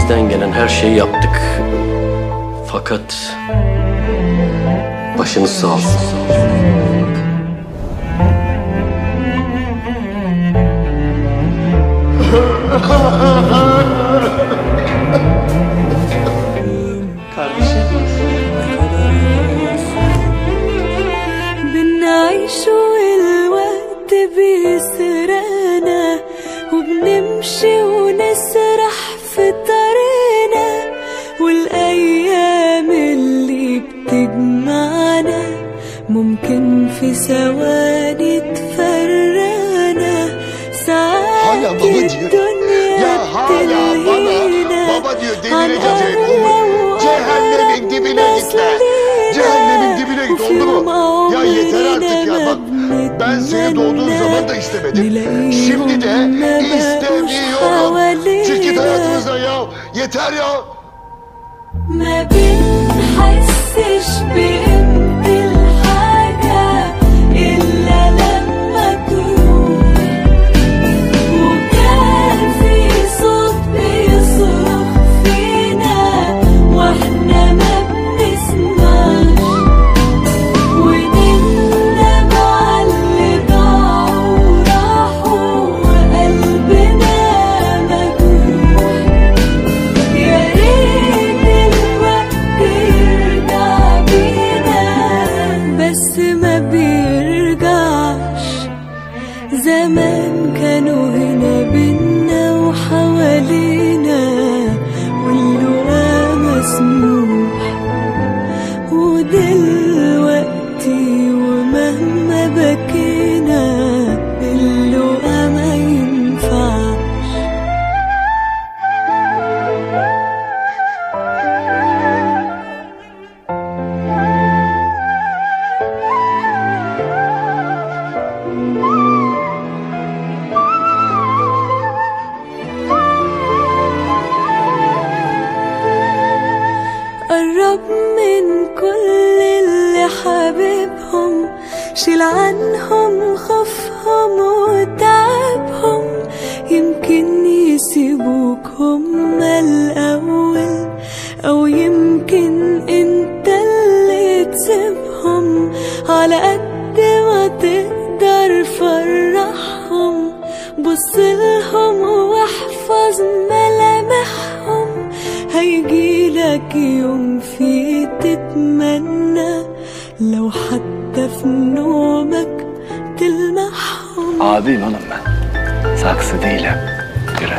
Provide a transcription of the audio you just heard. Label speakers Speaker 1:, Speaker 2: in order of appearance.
Speaker 1: Elimizden gelen her şeyi yaptık. Fakat başınız sağ olsun.
Speaker 2: Kardeşim.
Speaker 3: بنعيش والوقت بيسرقنا وبنمشي ونسرح في طريقنا والأيام اللي بتجمعنا ممكن في ثواني تفرقنا. ساعات الدنيا بتلهينا عن
Speaker 4: cehennemin dibine gitme. Cehennemin dibine git, oldu mu? Ya yeter artık ya, bak ben seni doğduğun zaman da istemedim. Şimdi de istemiyorum. Çık git hayatımızdan ya. Yeter ya.
Speaker 3: ما بنحسش بقيمة الحاجة إلا لما تروح، وكان في صوت بيصرخ فينا واحنا ما بنسمعش، ونندم على اللي ضاعوا وراحوا وقلبنا مجروح. يا ريت الوقت يرجع بينا بس ما بيرجعش. زمان كانوا هنا بينا وحوالينا واللقا مسموح، ودلوقتي ومهما بكينا اللقا ما ينفعش. قرب من كل اللي حبيبهم، شيل عنهم خوفهم وتعبهم، يمكن يسيبوك هما الأول أو يمكن انت اللي تسيبهم. على قد ما تقدر فرحهم، بصلهم واحفظ ملامحهم، هيجيلك يوم فيه تتمنى لو حتى في نومك تلمحهم.
Speaker 5: Abiyim oğlum ben. Saksı değilim. Yürü.